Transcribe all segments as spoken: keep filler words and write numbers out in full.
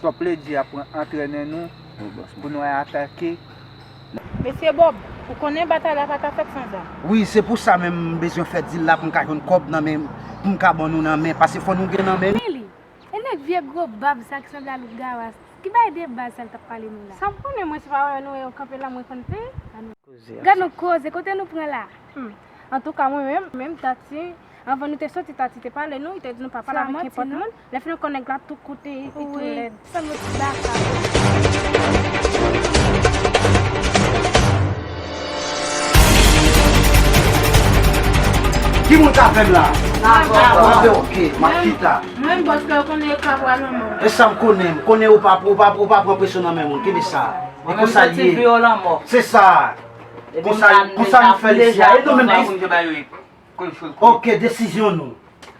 Top Lady ap antrene nou pou nou al atake. Mesye Bob, ou konnen batay la pa ka fèt san zam. Wi, se pou sa menm m bezwen fè deal la pou m ka jwenn kòb nan men, pou m ka ban nou nan men, paske fò nou gen nan men. Men li, e nèg vye gwo bab sa ki sanble a loup gawas ki bay de baz sa l t ap pale nou la. Sa m konnen mwen se pa wè nou wè yo kanpe la mwen konn peye. Gad nou koze, kote nou pran la? Hmm. Antouka mwen menm, menm Tati, anvan nou te soti Tati te pale nou, li te di nou pa pale avèk nenpòt moun. Lè fini ankò nèg la tou koute, li tou lèd. Sanble yon ti baka. Ki moun k avè m la? Mwen. Ok, m ap chita. Mwen bòs la, ou konnen e ka pran nan men. E sa m konnen, m konnen ou pa ou pa ou pa pran presyon nan men moun, kite sa. E konsa l ye. Se sa. Konsa konsa nou fè l isi a. E nou menm ki Ok, desizyon nou.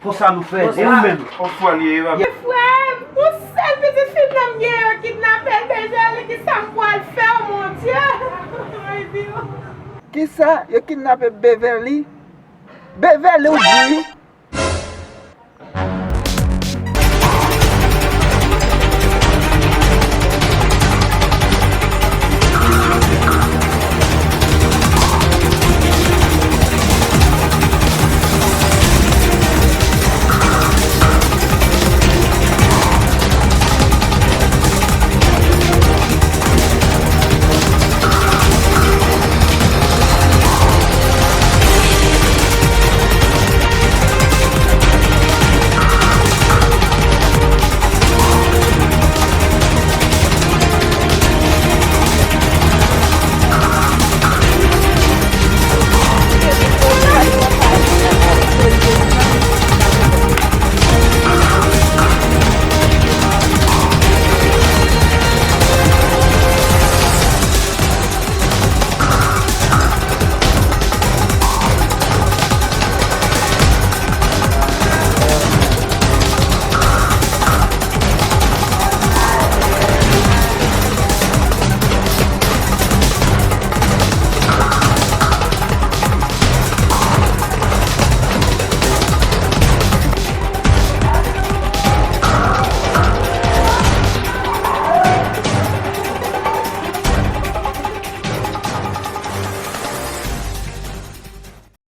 Konsa nou fè. E ou menm? Frè m, ou sèl pitit fi m nan m gen, yo kidnape l, Beverly, kisa m pral fè, o Bondye? Kisa? Yo kidnape Beverly? Beverly, ou di?